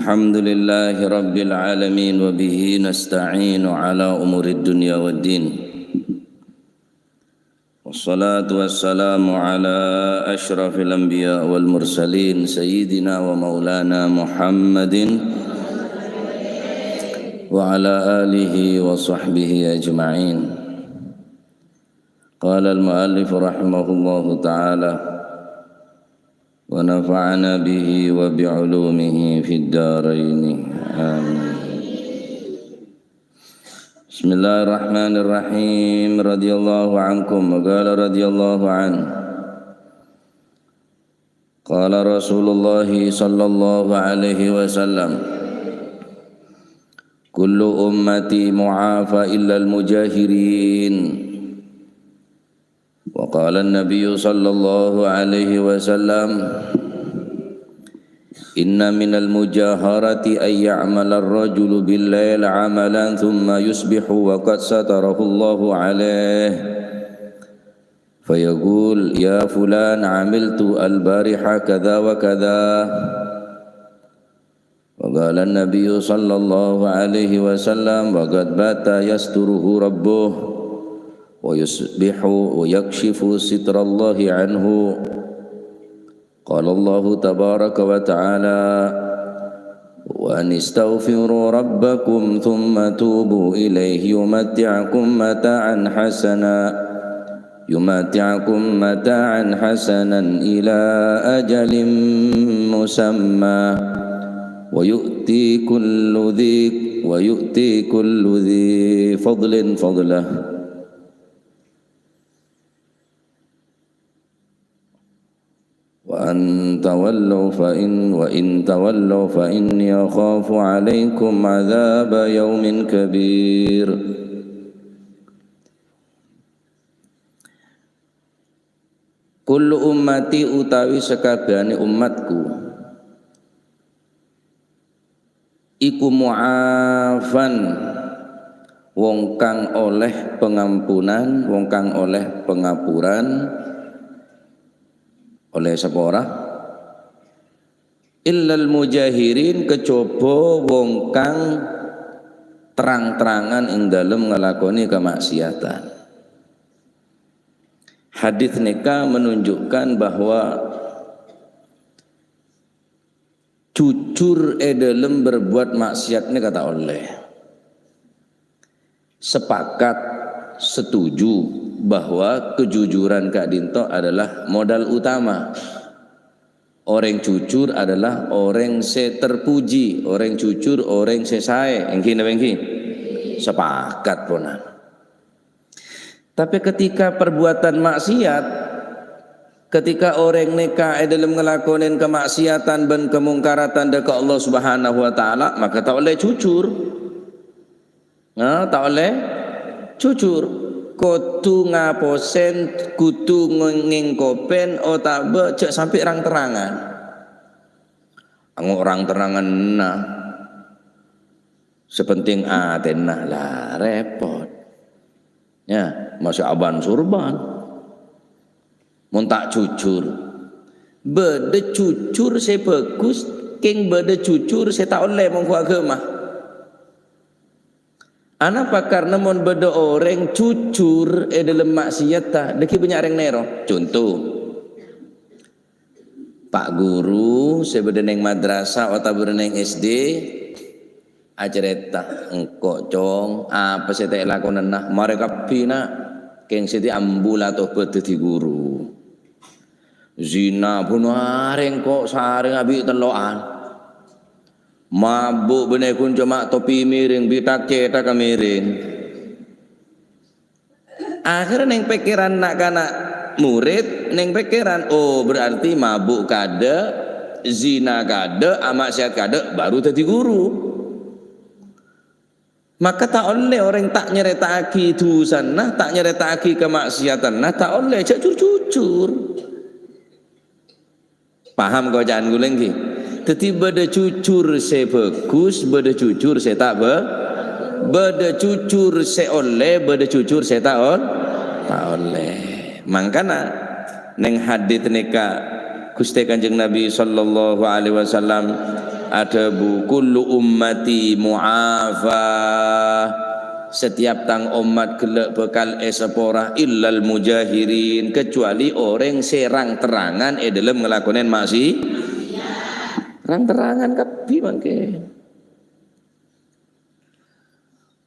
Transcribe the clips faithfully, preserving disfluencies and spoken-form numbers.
الحمد لله رب العالمين، وبه نستعين على أمور الدنيا والدين. والصلاة والسلام على أشرف الأنبياء والمرسلين، سيدنا ومولانا محمد وعلى آله وصحبه أجمعين. قال المؤلف رحمه الله تعالى، ونفعنا به وبعلومه في الدارين. آمين. بسم الله الرحمن الرحيم. رضي الله عنكم. وقال رضي الله عنه. قال رسول الله صلى الله عليه وسلم: كل أمتي معافى إلا المجاهرين. وقال النبي صلى الله عليه وسلم: إن من المجاهرة أن يعمل الرجل بالليل عملا ثم يصبح وقد ستره الله عليه، فيقول: يا فلان، عملت البارحة كذا وكذا. وقال النبي صلى الله عليه وسلم: وقد بات يستره ربه، ويصبح ويكشف ستر الله عنه. قال الله تبارك وتعالى: وأن استغفروا ربكم ثم توبوا إليه يمتعكم متاعا حسنا، يمتعكم متاعا حسنا إلى أجل مسمى، ويؤتي كل ذي، ويؤتي كل ذي فضل فضله. وأن تولوا فإن، وإن تولوا فإني أخاف عليكم عذاب يوم كبير. Kullu ummati, utawi sakabehane ummatku, iku mu'afan, wong kang oleh pangampunan, wong kang oleh pangapuran, oleh sapora. Illal mujahirin, kejaba wong kang terang-terangan ing dalem nglakone kamaksiatan. Hadis neka menunjukkan bahwa jujur e dalem berbuat maksiat neka ta' olle. Sepakat, setuju bahwa kejujuran ka'dinto adalah modal utama. Oreng jujur adalah oreng se terpuji, oreng jujur oreng se sae. Enggi napa enggi? Sepakat ponan. Tapi ketika perbuatan maksiat, ketika oreng neka e dalem ngelakonen kemaksiatan ban kemungkaratan deka Allah Subhanahu wa Ta'ala, maka ta' olle jujur. Nah, ta' olle jujur. Kodu ngaposen, kudu nge-, ngengkopen otabâ ja' sampe' rang-terrangan. Ango' rang-terrangan nah. Sepenting atena, la repot. Ya, masih aban-surban. Mon ta' jujur. Bâdâ jujur se bagus, keng bâdâ jujur se ta' olle mongghu agama. Anapa? Karna mon bâdâ oreng jujur e dalem maksiatta, dâggi' bânnya' reng nero. Conto, Pa' guru se bâdâ neng madrasah otabâ bâdâ neng S D, acareta, "Engko', Cong, apa se ta' elakonana? Mare kabbhi, na'. Keng se di ambu la tobat dâddi guru. Zina, buno are engko' sareng abi' tello'an. Mabu' bânnè ghun coma topi miring, bi' tak-cetak ka miring." Akhirnya neng pèkkèran na'-kana' murid, neng pèkkèran, "Oh, berarti mabu' kadâ', zina kadâ', amaksiat kadâ', baru dâddi guru." Maka ta' ollè orèng ta' nyarèta'aghi dhusana, ta' nyarèta'aghi kamaksiatanna, ta' ollè, jhâ' jur-jujur. Paham koca'an kaulâ, èngghi? Dhâddhi, bâdâ jujur sè bhâghus, bâdâ jujur sè ta' bhâ-, bâdâ jujur sè ollè, bâdâ jujur sè ta' ol-, ta' ollè. Mangkana, neng hadits nèka, Ghustè Kanjeng Nabi sallallahu alaihi wasallam Adhâbu, "Kullu ummati mu'afa." Setiap tang ommat ghellâ' bhâkal èsapora, "illal mujahirin," kecuali orèng sè rang-terrangan è dhâlem ngalakonè maksi-, rang-terrangan kabbhi mangkèn.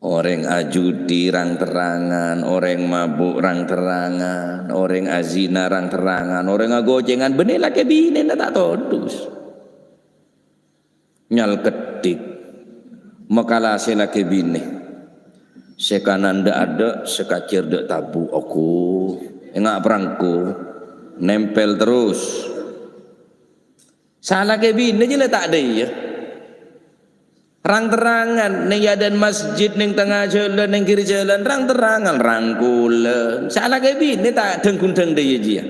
Orèng ajudi rang-terrangan, orèng mabuk rang-terrangan, orèng azina rang-terrangan, orèng aghocèngan, bânnè lakè binèna ta' todus. Nyalkedhik, makalasè lakè binè. Sè kanan dâ'-adâ', sè kacèr dâ' tabu', aku, enga' prangko, nèmpèl terros. Sala kè binè jiyâ la ta' dâ' iyâ. Rang-terrangan, neng è adâ'na masjid, neng tengnga jhâlân, neng kiri jhâlân, rang-terrangan, rangkolan. Sala kè binè ta' dhâng-ghundhâng dâ' iyâ jiyâ.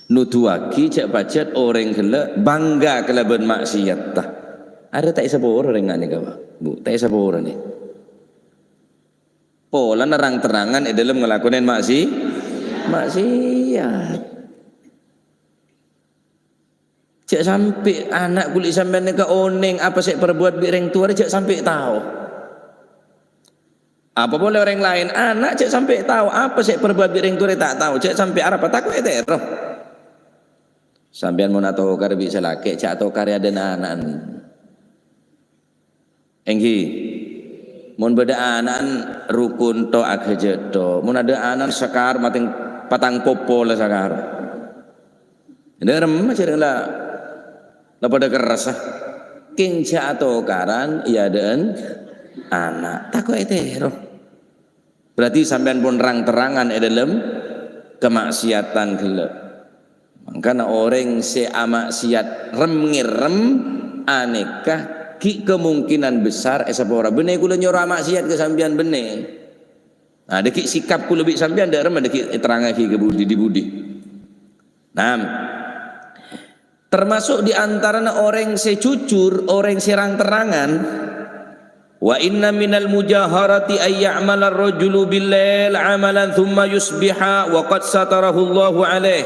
Nuduwaghi jhâ' pajhât orèng ghellâ' bangga kalabân maksiatta. Arè ta' èsapora orèng nga' nèka, Pak. Bu, ta' èsapora nè. Polana rang-terrangan è dhâlem ngalakonè maksi-, maksiat. Jhâ' sampè' ana' kulâ sampèyan nèka onèng apa sè èparbuwât bi' rèng towa, jhâ' sampè' tao. Apa polè orèng laèn, ana' jhâ' sampè' tao apa sè èparbuwât bi' rèng towa, ta' tao, jhâ' sampè' arapa, tako' ètèro. Sampèyan mon atokar bi' sè lakè', jhâ' atokar è adâ'na ana'na. Èngghi, mon bâdâ ana'na rukun to, aghâjâ' to. Mon adâ' ana'na sakar matèng patang popo la sakar. Dâ' remma jhâreng la, la padâ kerressa. Kèng jhâ' atokaran è adâ'na ana'. Tako' ètèro. Berarti sampèyan pon rang-terrangan è dhâlem kamaksiatan ghellâ'. Mangkana orèng sè amaksiat rem-ngèrem anèka ghi' kemungkinan besar èsapora. Bânnè kulâ nyoro amaksiat ka sampèyan bânnè. Nah, dâggi' sikap kulâ bi' sampèyan dâ' remma dâggi' èterrangaghi ka budi, di budi. Nah, termasuk di antarana orèng sè jujur, orèng sè rang-terrangan, "Wa inna minal mujaharati ay ya'mala ar-rajulu bil-lail amalan thumma yusbiha wa qad satarahu Allahu alaih."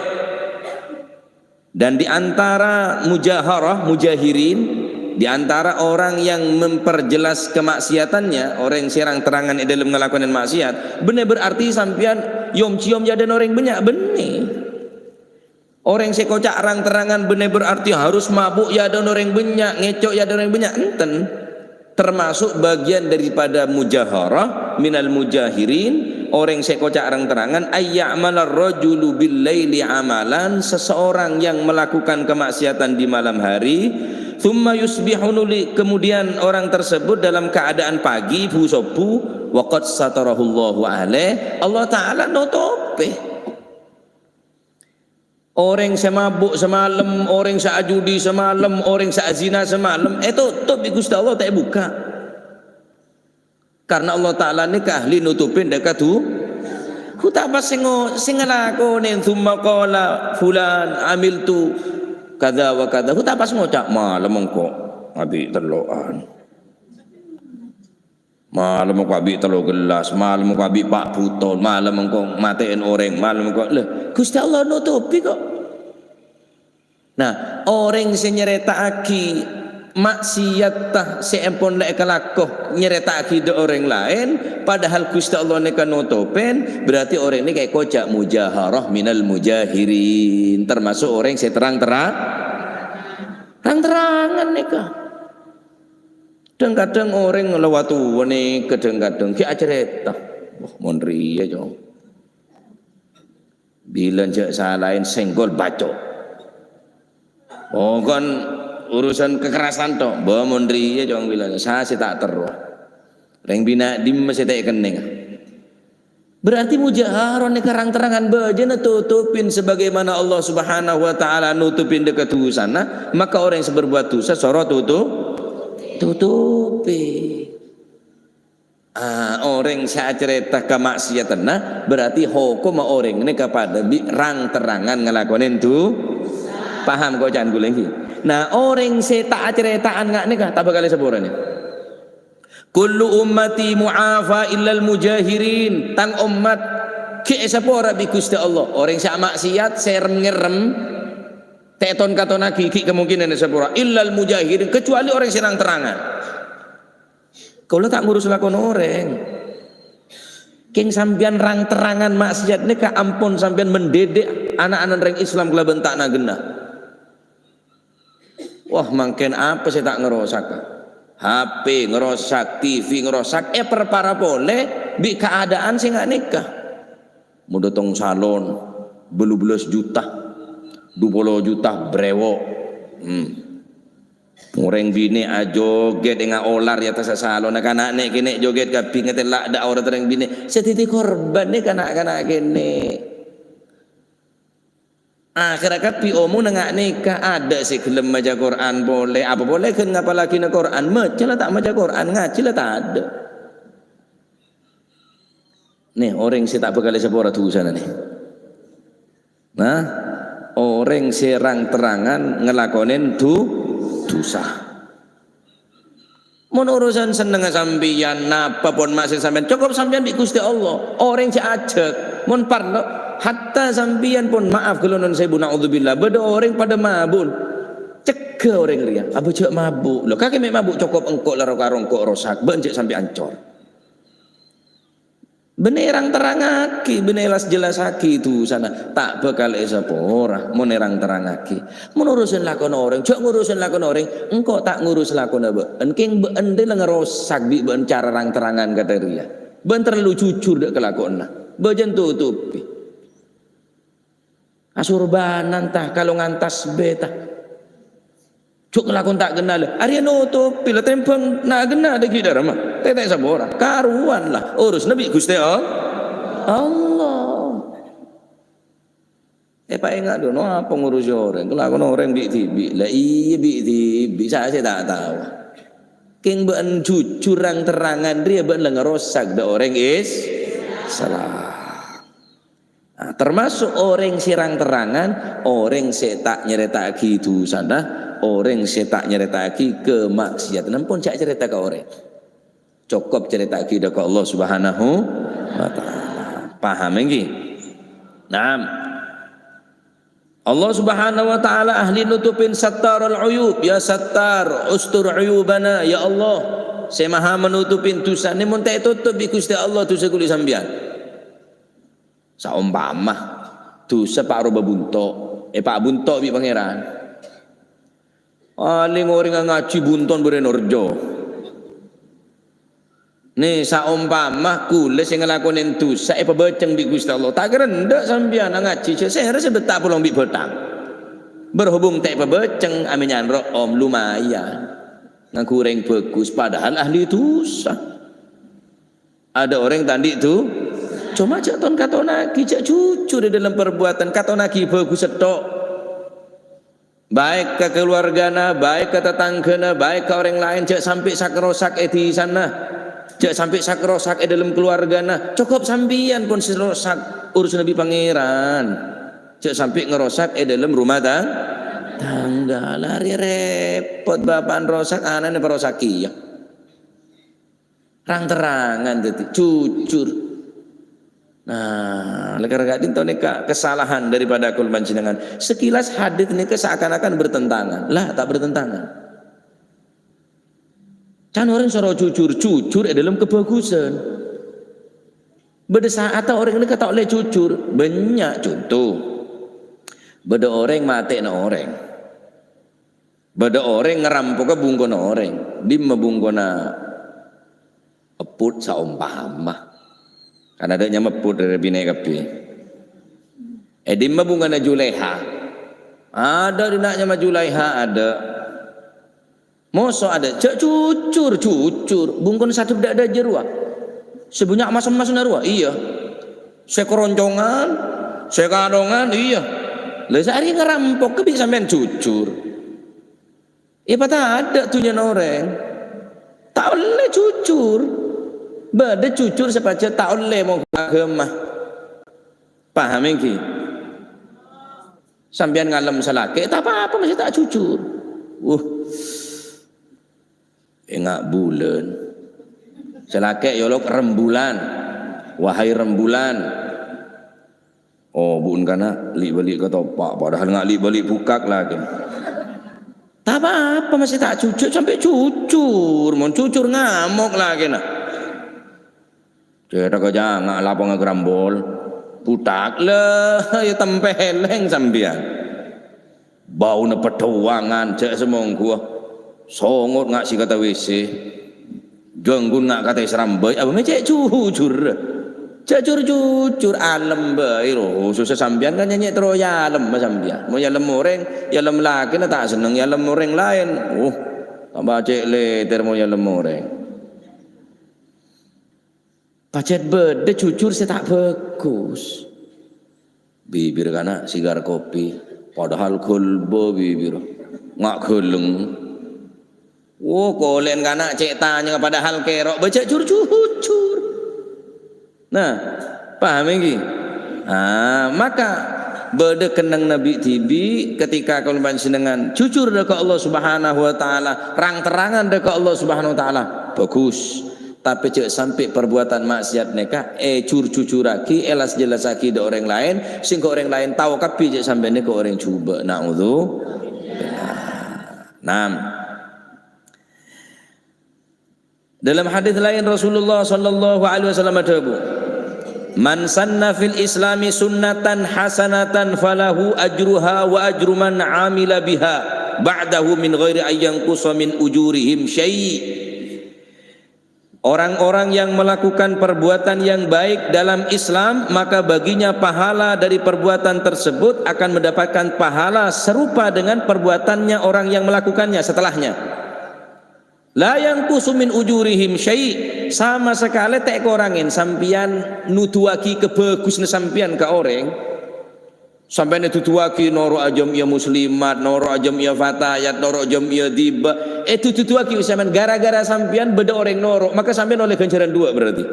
Dan di antara mujaharah, mujahirin, di antara orang yang memperjelas kemaksiatannya, orèng sè rang-terrangan è dhâlem ngalakonè maksiat, bânnè berarti sampèyan yom-ciyom è adâ'na orèng bânnya', bânnè. Orèng sè koca' rang-terrangan bânnè berarti harus mabuk è adâ'na orèng bânnya', ngèco' è adâ'na orèng bânnya', enten. Termasuk bagian daripada mujaharah, minal mujahirin, orèng sè koca' rang-terrangan, ay ya'malar rajulu bil laili amalan, seseorang yang melakukan kemaksiatan di malam hari, thumma yusbihu nuli, kemudian orang tersebut dalam keadaan pagi, bu-, sobbhu, wa qad satarahullahu alaih, Allah Ta'ala notopè. Orèng sè mabuk samalem, orèng sè ajudi samalem, orèng sè azina samalem, ètotop bi' Ghustè Allah, ta' èbukka'. Karna Allah Ta'ala nèka ahli notopè dâ' kadu-, hu ta' pas sè ngo-, sè ngalakonè, "Tsumma qala fulan amiltu kadza wa kadza." Hu ta' pas ngoca', "Malem engko' abi' tello'an." Malem engko' abi' tello gellas, malem engko' abi' pa' butol, malem engko' matè'èn orèng, malem engko', lho, Ghustè Allah notopè kok. Nah, orèng sè nyarèta'aghi maksiatta sè ampon la èkalako, nyarèta'aghi dâ' orèng laèn, padahal Ghustè Allah nèka notopèn, berarti orèng nèka èkoca' mujaharah minal mujahirin, termasuk orèng sè terrang-terrang, terrang-terrangan nèka. Dhâng-kadhâng orèng la wâ towa nè, kadhâng-kadhâng ghi' acarèta. Wah, mon rèya, Cong. Bilân jhâ' salaèn senggol bacok. Oh, kon urusan kekerasan tok. Bâ, mon rèya, Cong, bilân. Sa sè ta' terro. Rèng binè' dimma sè ta' èkennèng? Berarti mujaharah nèka rang-terrangan bâjâna totopin sebagaimana Allah Subhanahu wa Ta'ala notopin dâ' kadusana, maka orèng sè berbuat dusa soro toto-, totopè. Ah, orèng sè acarèta kamaksiatanna, berarti hokomma orèng nèka padâ bi' rang-terrangan ngalakonè du-, paham koca'an kaulâ ngghi? Nah, orèng sè ta' acarèta'an nga' nèka ta' bhâkal èsaporana. "Kullu ummati mu'afa illal mujahirin." Tang ommat ghi' èsapora bi' Ghustè Allah. Orèng sè amaksiat, sè rem-ngèrem, Ta' èton-katonnaghi ghi' kamongkinanna sapora, illal mujahirin, kecuali orèng sè rang-terrangan. Kaulâ ta' ngurus lakon orèng. Kèng sampèyan rang-terrangan maksiat nèka ampon sampèyan mendidik ana'-ana' rèng Islam kalabân ta' na-ghenna. Wah, mangkèn apa sè ta' ngarosaka? H P ngarosak, T V ngarosak, èparpara polè bi' keadaan sè nga' nèka. Mon dâteng salon, bâllu bellâs juta, du polo juta, brèwok. Hmm. Orèng binè' ajogèt ènga' olar è attassa salon, kana' nè' kènè' jogèt kabbhi ngatèla' dâ' aorat orèng binè'. Sè dhâddhi korban nè' kana'-kana' kènè'. Akhèrra kabbhi omong nga' nèka, adâ' sè ghellem maca Qur'an polè, apa polè ghân ngapallaghi Qur'an, maca la ta' maca Qur'an, ngajhi la tadâ'. Nè, orèng sè ta' bhâkal èsapora dhusana, nè. Nah, orèng sè rang-terrangan ngalakonè du-, dhusa. Mon urusan sennengnga sampèyan, napa pon maksod sampèyan, cokop sampèyan bi' Ghustè Allah. Orèng sè ajhâk, mon parlo, hatta sampèyan pon, maaf, ghâllu non sebu, naudzubillah, bâdâ orèng padâ mabuk. Cegghâ orèng rèya, "Abâ' jhâ' mabuk." Lho, kakè mè' mabuk, cokop engko' la roka-rongko' rosak, bân jhâ' sampè' ancor. Bânnè rang-terrangaghi, bânnè las-jellassaghi dhusana, ta' bhâkal èsapora mon èrang-terrangaghi. Mon urusan lakon orèng, jhâ' ngurusan lakon orèng, engko' ta' ngurus lakonna bâ'en, kèng bâ'en rè la ngarosak bi' bâ'en cara rang-terrangan kadhâ' rèya. Bâ'en terlalu jujur dâ' kalakowanna. Bâjâna tutupi. Asorbanan ta, kalongan tasbih ta. Jhâ' ngalakon ta' kennal. Arèya nutupi la tèmbhâng na' ghenna' dâggi' dâremma. Tètè sapora. Karowan la. Urusna bi' Ghustè All-, Allah. Èpaènga' dhu, no apa ngurusi orèng? Kalakon orèng bi'-dhibi'. La iyâ bi'-dhibi'. Sapa sè ta' tao? Kèng bâ'en jujur rang-terrangan rèya bâ'en la ngarosak dâ' orèng Is-, Islam. Nah, termasuk orèng sè rang-terrangan, orèng sè ta' nyarèta'aghi dhusana, orèng sè ta' nyarèta'aghi kamaksiatan. Ampon jhâ' carèta ka orèng. Cokop carèta'aghi dâ' ka Allah Subhanahu wa Ta'ala. Paham ènggi? Naam. Allah Subhanahu wa Ta'ala ahli nutupin sattarul uyub. Ya Sattar, ustur uyubana, ya Allah. Sè maha manutupin dhusana, mon ta' ètotop bi' Ghustè Allah dhusa kulâ sampèyan. Saompama dhusa pa' rowa bunto', èpabunto' bi' Pangèran. Palèng orèng ngajhi bunto' bârâ' norjo. Nè, saompama kulâ sè ngalakonè dhusa èpabâceng bi' Ghustè Allah, ta' kèra endâ' sampèyan ngajhi, sè sèra sè betta' polong bi' bâthang. Berhubung ta' èpabâceng, amènyan ro'om, lumayan. Ngangghuy orèng bhâghus, padahal ahli dhusa. Adâ' orèng ta' andi' dhu-, coma jhâ' ton-katonnaghi, jhâ' jujur è dâlem parbuwâdhân, katonnaghi bhâghus sèttong. Baik ka kaluwargana, baik ka tatangghâna, baik ka orèng laèn, jhâ' sampè' sak-rosak è dhisana. Jhâ' sampè' sak-rosak è dâlem kaluwargana. Cokop sampèyan pon sè rosak, urusanna bi' Pangèran. Jhâ' sampè' ngarosak è dâlem rumah tang-, tangga. La rè-, rèpot, bapa'na rosak, ana'na èparosak kèya. Rang-terrangan dhâddhi, jujur. Nah, oleh karena ka'dinto nèka kesalahan daripada kaulâ panjhennengngan. Sekilas hadits nèka seakan-akan bertentangan. La, ta' bertentangan. Can orèng soro jujur, jujur è dâlem kabhâghusân. Bâdâ sa'atta orèng nèka ta' ollè jujur. Bânnya', conto. Bâdâ orèng matè'na orèng. Bâdâ orèng ngarampoka bungkona orèng. Dimma bungkona epput saompama? Kan adâ' nyama epput rè binè' kabbhi. È dimma bungkona Julaiha? Adâ' dinna' nyama Julaiha, adâ'. Moso adâ', jhâ' jujur, jujur. Bungkona sadhep dâ'-dâjâ rowa. Sè bânnya' mas-emmasna rowa, iyâ. Sè karoncongan, sè kadhungan, iyâ. La, sè arèya ngarampoka bi' sampèyan jujur. Èpatadâ' dhunnyana orèng. Ta' ollè jujur. Bâdâ jujur sè pajhât ta' ollè mongghu aghâma. Paham ènggi? Sampèyan ngalem sè lakè', ta' pa-apa masih ta' jujur. Wuh. Enga' bulân. Sè lakè' èolok rembulan. Wahai rembulan. Oh, bu'en kana' li'-bali' katopa', padahal nga' li'-bali' bukak lakèna. Ta' pa-apa, masih ta' jujur, sampè' jujur. Mon jujur, ngamok lakèna. Cèthagghâ jhâ' nga' lapongnga grambol. Butak, la, ya tempeleng sampèyan. Bâuna peddhâwangan, jhâ' samongghuwâ. Songot nga' sè kata W C. Ganggun nga' kata èsrambâi, apa mè' cè' jujur. Jhâ' jur-jujur, alem bhâi, lo. Sossa sampèyan kan nyè' terro èalem sampèyan. Mon èalem orèng, èalem lakèna ta' senneng, èalem orèng laèn. Uh, tambah cè' lètèr mon èalem orèng. Pajhât bâdâ jujur sè ta' bhâghus. Bibir kana' sigar kopi, padahal ghâlbâ bibir. Nga' ghâleng. Wo, kolè'en kana' cè' tanya, padahal kèro' bâjâ jur-jujur. Nah, paham ènggi? Ah, maka bâdâ kennengnganna bi' dhibi' ketika kaulâ panjhennengngan jujur dâ' ka Allah Subhanahu wa Ta'ala, rang-terrangan dâ' ka Allah Subhanahu wa Ta'ala. Bhâghus. Tapè jhâ' sampè' parbuatan ma'siyat nèka èjur-jujurraghi, èlas-jellassaghi dâ' orèng laèn, sehingga orèng laèn tao kabbhi jhâ' sampèyan nèka orèng jhubâ'. Na'udzubillah. Naam. Dalam hadis laèn Rasulullah sallallahu alaihi wasallam adhâbu, "Man sanna fil Islami sunnatan hasanatan falahu ajruha wa ajru man amila biha ba'dahu min ghairi an yanqusa min ujurihim syai'." Orang-orang yang melakukan perbuatan yang baik dalam Islam, maka baginya pahala dari perbuatan tersebut akan mendapatkan pahala serupa dengan perbuatannya orang yang melakukannya setelahnya. La yanqusu min ujurihim syai', sama sakalè ta' èkorangè sampèyan noduwaghi kabhâghusânna sampèyan ka orèng. Sampèyan èduduwaghi noro' jam'iyah muslimat, noro' jam'iyah fatayat, noro' jam'iyah dhiba'. Èduduwaghi sampèyan gara-gara sampèyan bâdâ orèng noro', maka sampèyan ollè ghânjhârân duwâ' berarti.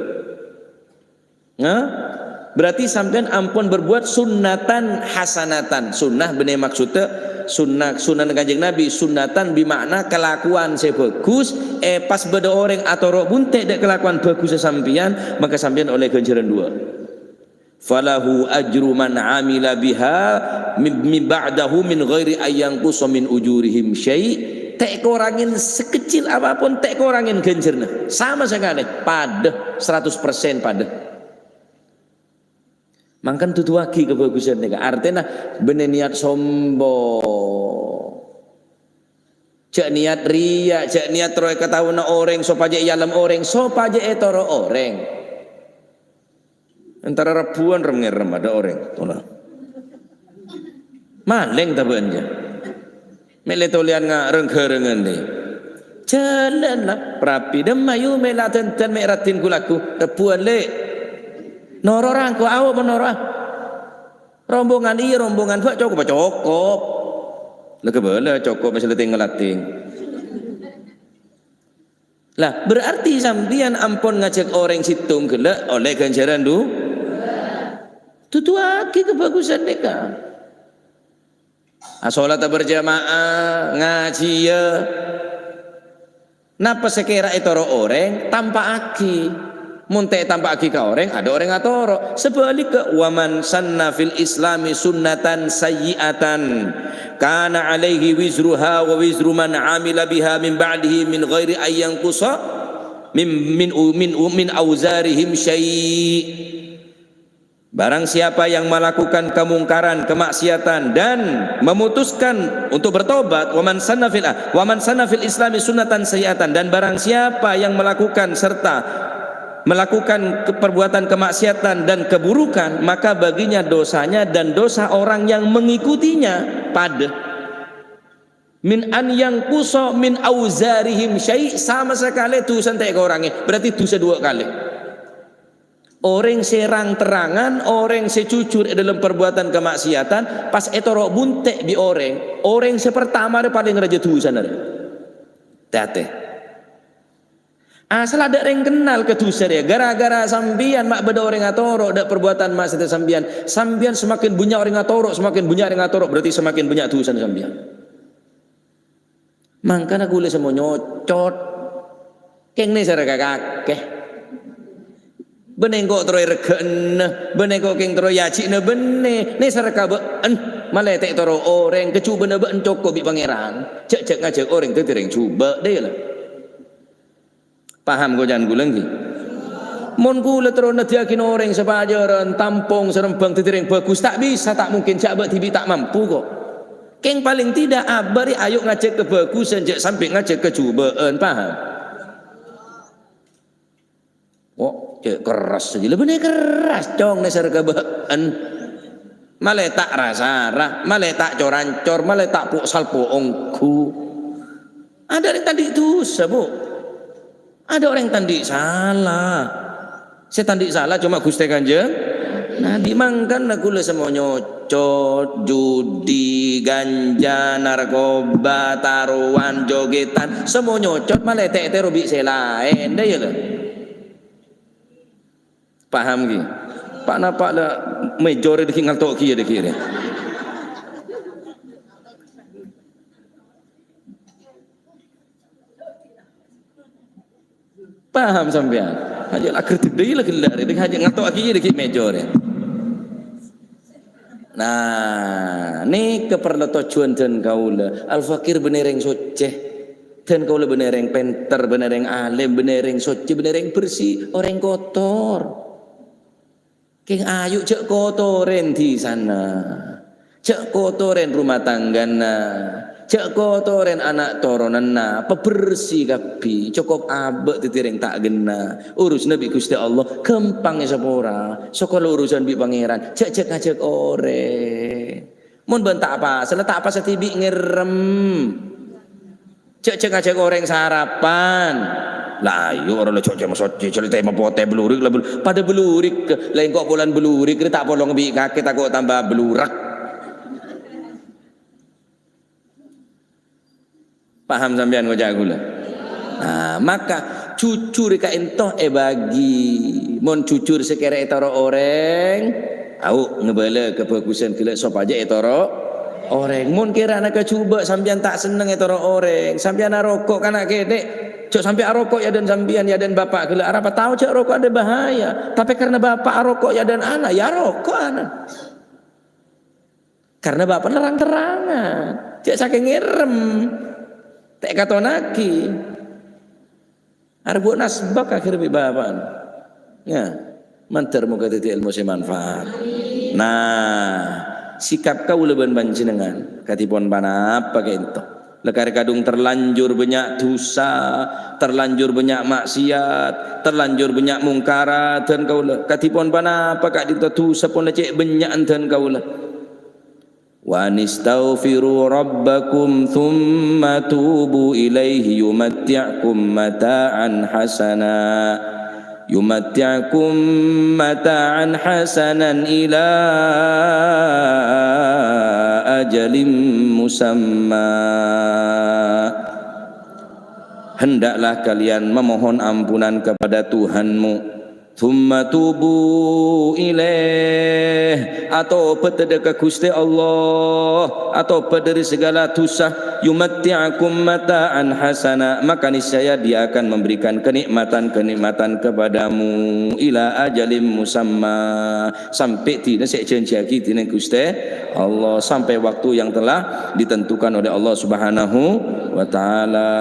Nah, berarti sampèyan ampon berbuat sunnatan hasanatan. Sunnah bânnè maksudnya sunnah, sunnah Kanjeng Nabi, sunnatan bi ma'na kalakowan sè bhâghus, eh, pas bâdâ orèng atoro' bunte' dâ' kalakowan bhâghus sampèyan, maka sampèyan ollè ghânjhârân duwâ'. Falahu ajru man amila biha min, min ba'dahu min ghairi ayyanqusa min ujurihim syai'. Ta' èkorangè sekecil apapun, ta' èkorangè ghânjhârânna. Sama sakalè, padâ, seratus persen padâ. Mangkana duduwaghi kabhâghusân nèka. Artèna bânnè niat sombong. Jhâ' niat riya', jhâ' niat terro èkataowa orèng sopajâ èalem orèng, sopajâ ètoro' orèng. Entara rebbhuwân rem-ngerem adâ' orèng. Tola. Malèng tabâ'ân, jâ. Mè' lè-tolèyan nga' reng-ghârengan, dhi. Jhâlân la, rapi dâmma, yu, mè' la dândân, mè' raddhin ghu-lagghu. Rebbhuwân, lè'. Noro' rangko, ao, mon noro'a. Rombongan, iyâ, rombongan, bâ', cokop, cokop. La ghâbâlâ, cokop, mè' sè la tèng-ngaladdhing. Lah, berarti sampèyan ampon ngajhâk orèng sèttong ghellâ' ollè ghânjhârân du-, duduwaghi kabhâghusân nèka. Asholata berjamaah, ngajhiyâ. Napa sè kèra ètoro' orèng, tampa'aghi. Mon ta' ètampa'aghi ka orèng, adâ' orèng atoro'. Sabhâligghâ, "Wa man sanna fil Islami sunnatan sayyi'atan, kana alaihi wizruha wa wizru man amila biha min ba'dihi min ghairi ayyanqusa min, min, min, min auzarihim syai'." Barang siapa yang melakukan kemungkaran, kemaksiatan, dan memutuskan untuk bertobat, "Wa man sanna fil, ah, wa man sanna fil Islami sunnatan sayyi'atan," dan barang siapa yang melakukan serta melakukan ke-, perbuatan kemaksiatan dan keburukan, maka baginya dosanya dan dosa orang yang mengikutinya padâ. "Min an yanqusa min auzarihim syai'," sama sakalè dusana ta' èkorangè, berarti dusa duwâ' kalè. Orèng sè rang-terrangan, orèng sè jujur è dâlem perbuatan kamaksiatan, pas ètoro' bunte' bi' orèng, orèng sè partama rè palèng rajâ dusana rè. Tè-atè. Asal adâ' rèng kennal ka dusa rèya, gara-gara sampèyan ma' bâdâ orèng atoro' dâ' perbuatan maksiat sampèyan, sampèyan semakin bânnya' orèng atoro', semakin bânnya' orèng atoro', berarti semakin bânnya' dusana sampèyan. Mangkana ghulâ sè mo nyocot. Kèng nè sè rèka kakè. Bânnè engko' terro èregga'ana, bânnè engko' kèng terro èajhi'na bânnè, nèser ka bâ'en, malè ta' ètoro' orèng, kajhubâ'na bâ'en cokop bi' Pangèran. Jhâ', jhâ' ngajhâk orèng dhâddhi rèng jhubâ', dâ' iyâ la. Paham ko' can kaulâ, ènggi? Mon kaulâ terro naddhiyaghina orèng sapajhârân, tampong, sarembhâng, dhâddhi rèng bhâghus, ta' bisa, ta' mungkin, jhâ' bâ' dhibi' ta' mampu, ko'. Kèng palèng tidak, abâ' rè ayo ngajhâk kabhâghusân, jhâ' sampè' ngajhâk kajhubâ'ân, paham? Oh, cè' kerras saja. Lah, bânnè kerras, cong, nèser ka bâ'en. Malè ta' ra-sara, malè ta' cor-ancor, malè ta' po'-salpo' ongghu. Adâ' orèng ta' andi' dhusa, Bu. Adâ' orèng ta' andi' sala. Sè ta' andi' sala coma Ghustè Kanjeng Nabi. Mangkana kaulâ semmo nyocot, judi, ganja, narkoba, tarowan, jogètan, semmo nyocot, malè ta' ètèro bi' sè laèn. Dâ' iyâ, la. Paham, ghi? Pa'-napa' la mèjor dâgghi' ngalto' kèya dâgghi' rè. Paham sampèyan? Hajâ' la gerdhedhâi la ghellâ' rè, hajâ' ngalto' kèya dâgghi' mèjor rè. Nah, nèka parlo tojjhuwân dân kaulâ. Al-Fakir bânnè rèng soccè. Dân kaulâ bânnè rèng pènter, bânnè rèng alim, bânnè rèng soccè, bânnè rèng bersè, orèng kotor. Kèng ayu jhâ' kotorèn dhisana. Jhâ' kotorèn rumah tanggana. Jhâ' kotorèn ana' toronanna. Pabersè kabbhi. Cokop abâ' dhâddhi rèng ta' ghenna. Urusanna bi' Ghustè Allah ghâmpang èsapora. Sakola urusan bi' Pangèran. Jhâ', jhâ' ngajhâk orèng. Mon bâ'en ta' apasa, la ta' apasa dhibi' ngèrèm. Jhâ', jhâ' ngajhâk orèng sarapan. La ayo, ora la jhâ' cè' masoccè, jhâ' la tèma potè blurik, la bel-, padâ blurik. La engko' polana blurik, rè ta' polong bi' kakè, tako' tamba blurak. Paham sampèyan ngoca' kaulâ? Nah, maka jujur ka'ènto èbâgi. Mon jujur sè kèra ètoro' orèng, au, ngabâlâ kabhâghusân ghellâ' sopajâ ètoro' orèng. Mon kèrana kajhubâ' sampèyan ta' senneng ètoro' orèng, sampèyan aroko' kana' kènè', jhâ' sampè' aroko' è adâ'na sampèyan, è adâ'na bapa' ghellâ'. Arapa tao jhâ' roko' adâ' bahaya, tapè karna bapa' aroko' è adâ'na ana', ya aroko' ana'. Karna bapa'na rang-terrangan, jhâ' sakèng ngèrèm, ta' èkatonaghi. Arè bu' nasbak akhèr bi' bapa'na. Ya, mandhâr moghâ dhâddhi èlmo sè manfaat. Nah, sikap kaulâ bân panjhennengngan kadhipon ponapa ka'ènto? Lèkarè kadhung terlanjur bânnya' dhusa, terlanjur bânnya' ma'siyat, terlanjur bânnya' mungkarat, dân kaulâ. Kadhipon ponapa ka'dinto dhusa pon la cè' bânnya'an, dân kaulâ. "Wa anistaghfiru rabbakum tsumma tubu ilaihi yumatti'kum mata'an hasana, yumatti'kum mata'an hasanan ila ajalin musamma." Hendaklah kalian memohon ampunan kepada Tuhanmu. "Tsumma tubu ilaih." Atobhât dâ' ka Ghustè Allah. Atobhât dâri saghâlâ dhusa. "Yumatti'kum mata'an hasana." Maka niscaya Dia akan memberikan kenikmatan-kenikmatan kepadamu. "Ila ajalin musamma." Sampè' dina sè èjhânjhiyaghi dhinèng Ghustè Allah. Sampè' waktu yang telah ditentukan oleh Allah Subhanahu wa Ta'ala.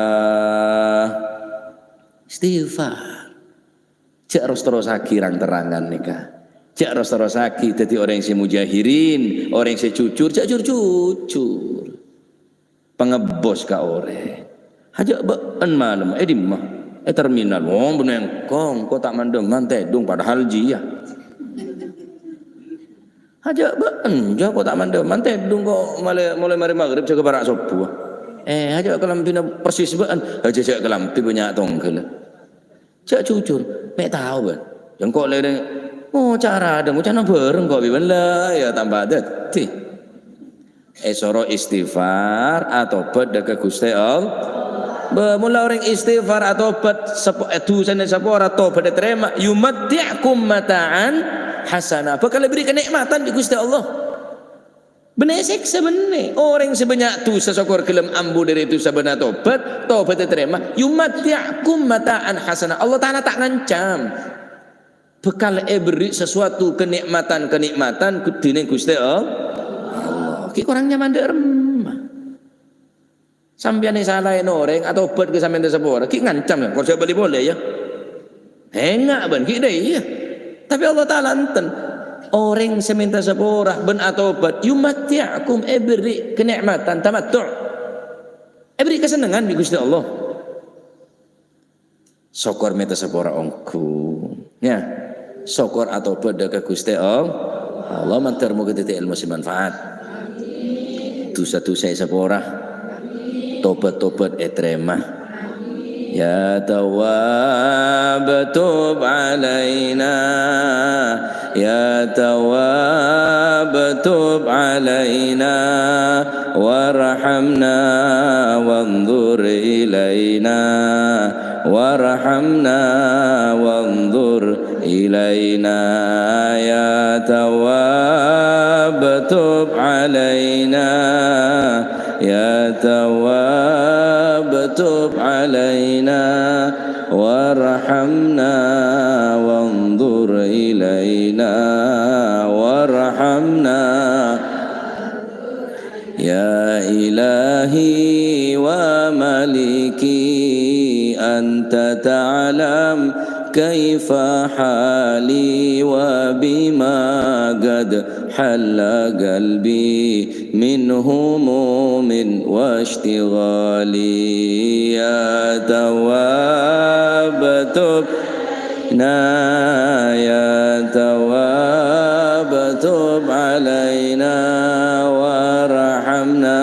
Istighfar. Jhâ' ros-terrosaghi rang-terrangan nèka. Jhâ' ros-terrosaghi dhâddhi orèng sè mujahirin, orèng sè jujur, jhâ' jur-jujur. Pangebbhus ka orèng. Hajâ' bâ'en malem, è dimma? È terminal. Wong bânnè engko', engko' ta' mandhâman tèdung padahal jiyâ. Hajâ' bâ'en, jhâ' engko' ta' mandhâman tèdung engko' malè, molaè marè maghrib jâgâ para' sobbhu. Eh, hajâ' kalambhina persis bâ'en. Hajâ' jhâ' kalambhi bânnya' tongghâl. Jhâ' jujur, mè' tao bâ'en. Jhâ' engko' lèrèng, oh, cara dâ' ngoca' nang bhâreng engko' bi' bâ'en la, ya tamba dhâddhi. Èsoro istighfar, atobhât dâ' ka Ghustè Allah. Bâ, mon la orèng istighfar, atobhât, sep-, eh, dhusana èsapora, tobhât ètarèma, "Yumatti'kum mata'an hasana." Bhâkal èberri' kanè'matan bi' Ghustè Allah. Bânnè sèksa bânnè. Orèng sè bânnya' dhusa sokor ghellem ambu dâri dhusa bân atobhât, tobhât ètarèma, "Yumatti'kum mata'an hasana." Allah Ta'ala ta' ngancam. Bhâkal èberri' sasuatu kanè'matan-kanè'matan ghu-, dhinèng Ghustè Allah. Ghi' korang nyaman dâ' remma. Sampèyan èsalaè orèng, atobhât ka sampèyan ènta' sapora, ghi' ngancam, "Kor jhâ' bâli polè, yâ." Enga' bân ghi' dâ' iyâ. Tapè Allah Ta'ala enten. Orèng sè mènta sapora bân atobhât, "Yumatti'kum," èberri' kanè'matan, tamattu'. Èberri' kasennengngan bi' Ghustè Allah. Sokor mènta sapora ongghu. Yâ. Sokor atobhât dâ' ka Ghustè Allah. Allah mandhâr moghâ dhâddhi èlmo sè manfaat. Dhusa-dhusa èsapora. Tobhât-tobhât ètarèma. Ya Tawwab, tub alaina. Ya Tawwab, tub alaina. Warhamna wanzur ilaina. Warhamna wanzur ilaina. Ya Tawwab, tub alaina. Ya Tawwab, tub alaina. Warhamna wanzur ilaina. Warhamna. يا إلهي ومليكي، أنت تعلم كيف حالي وبما قد حل قلبي من هموم واشتغال. يا تواب تب علينا، يا تواب تب علينا وارحمنا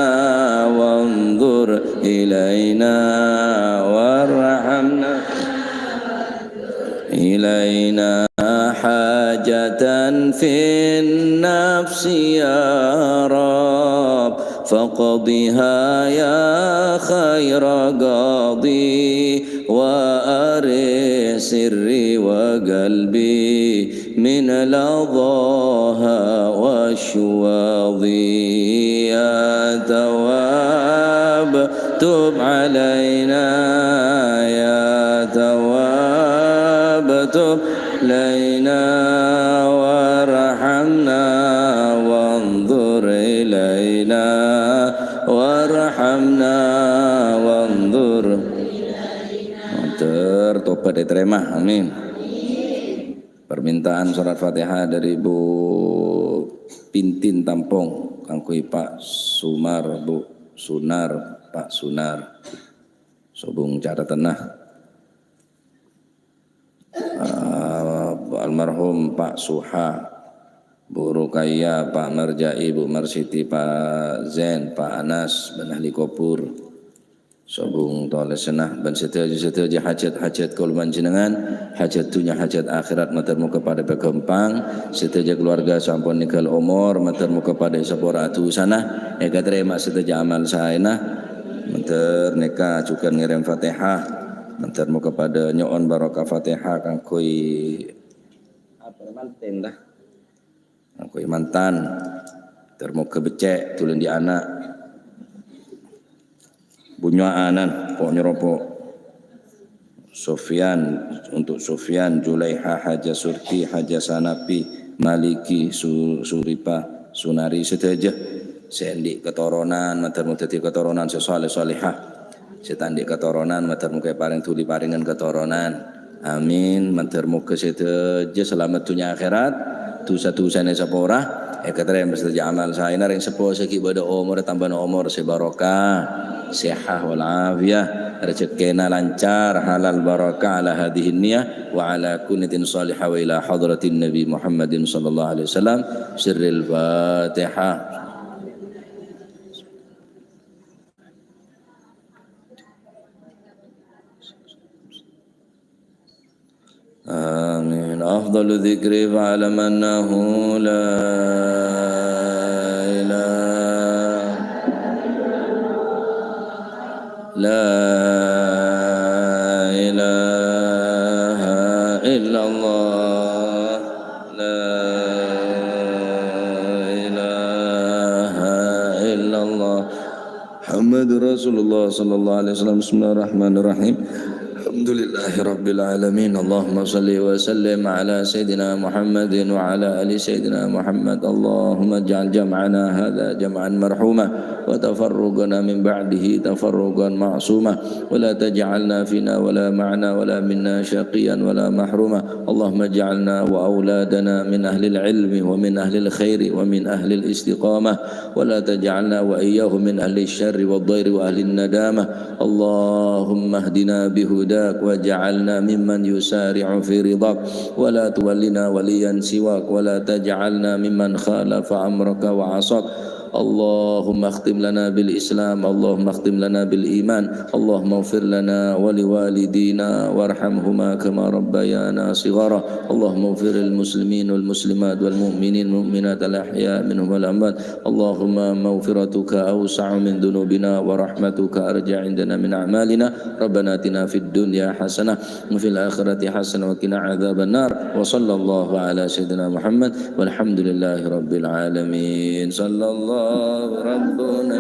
وانظر إلينا وارحمنا. إلينا حاجة في النفس يا رب، فاقضها يا خير قاضي، وأرح سري وقلبي من لظاها والشواظ. يا تواب تب علينا، يا تواب تب علينا وارحمنا وانظر إلينا وارحمنا وانظر. Matur, tobat diterima. Amin. Permintaan surat Fatihah dari Bu Pintin Tampong, kaangghuy Pak Sumar, Bu Sunar, Pak Sunar. Sobung catatanna. Ah, almarhum Pak Suha, Bu Rukaya, Pak Marjai, Bu Marsiti, Pak Zen, Pak Anas, bân ahli kobhur. Sobung tolèsanna, bân sadhâjâ-sadhâjâ hajat-hajat kaulâ panjhennengngan, hajat dhunnya, hajat akhèrat, mator moghâ padâ èpaghâmpang. Sadhâjâ kaluarga sampon nèngghâl omor, mator moghâ padâ èsapora dhusana, èkatarèma sadhâjâ amal saèna. Mator nèka jhughân ngèrèm Fatihah. Mator moghâ padâ nyo'on barokah Fatihah kaangghuy apa, manten, dah. Kaangghuy mantan. Mator moghâ beccè', dhulân dhi' ana'. Bunyo'anan, po'-nyaropo'. Sofyan, untuk Sofyan, Julaiha, Haja Surti, Haja Sanapi, Maliki, Su-, Suripa, Sunari, sadhâjâ. Sè andi' katoronan, mator moghâ dhâddhi katoronan sè saleh salehah. Sè ta' andi' katoronan, mator moghâ èparèng dhuli parèngan katoronan. Amin. Mator moghâ sadhâjâ salamet dhunnya akhèrat, dhusa-dhusana èsapora, èkatarèma sadhâjâ amal saèna, rèng seppo sè ghi' bâdâ omor, tambâna omor sè barokah, sehah wal afiyah, rejhekkèna lancar, halal barokah, ala hadhihi niyah, wa ala kulli niyatin shalihah, wa ila hadratin Nabi Muhammadin sallallahu alaihi wasallam, sirril Fatihah. آمين. أفضل الذكر فاعلم أنه لا إله، لا إله إلا الله. لا إله إلا الله. محمد رسول الله صلى الله عليه وسلم. بسم الله الرحمن الرحيم. الحمد لله رب العالمين. اللهم صل وسلم على سيدنا محمد وعلى آل سيدنا محمد. اللهم اجعل جمعنا هذا جمعا مرحوما، وتفرقنا من بعده تفرقا معصوما، ولا تجعلنا فينا ولا معنا ولا منا شقيا ولا محروما. اللهم اجعلنا وأولادنا من أهل العلم ومن أهل الخير ومن أهل الاستقامة، ولا تجعلنا وإياهم من أهل الشر والضير وأهل الندامة. اللهم اهدنا بهداك واجعلنا ممن يسارع في رضاك، ولا تولنا وليا سواك، ولا تجعلنا ممن خالف أمرك وعصاك. اللهم اختم لنا بالإسلام، اللهم اختم لنا بالإيمان، اللهم اغفر لنا ولوالدينا وارحمهما كما ربيانا صغارا. اللهم اغفر للمسلمين والمسلمات والمؤمنين والمؤمنات الأحياء منهم والأموات. اللهم مغفرتك أوسع من ذنوبنا ورحمتك أرجى عندنا من أعمالنا. ربنا آتنا في الدنيا حسنة وفي الآخرة حسنة وقنا عذاب النار. وصلى الله على سيدنا محمد والحمد لله رب العالمين. صلى الله ربنا